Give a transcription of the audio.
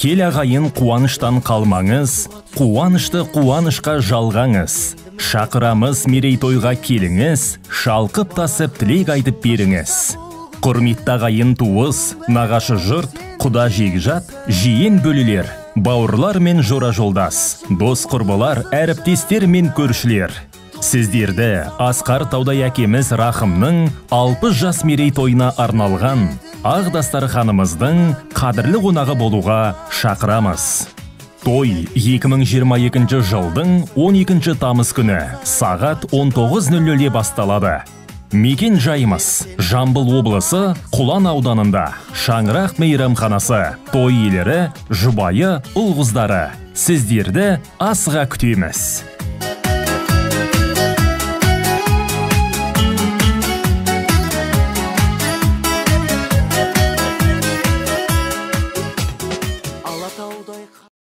Кел, ағайын, қуаныштан қалмаңыз, қуанышты қуанышқа жалғаңыз. Шақырамыз мерейтойға, келіңіз, шалқып тасып тілек айтып беріңіз. Құрметті ағайын, туыс, нағашы жұрт, құда жекжат, жиен бөлелер, бауырлар мен жора жолдас, дос құрбылар, әріптестер мен көршілер. Сіздерді асқар таудай әкеміз Рахымның 60 жас мерейтойына арналған ақ дастарханымыздың қадірлі қонағы болуға шақырамыз. Той 2022 жылдың 12 тамыз күні сағат 19.00-де басталады. Мекен жайымыз: Жамбыл облысы, Құлан ауданында, Шаңырақ мейрамханасы. Той иелері: жұбайы, ұл қыздары. Сіздерді асыға күтеміз.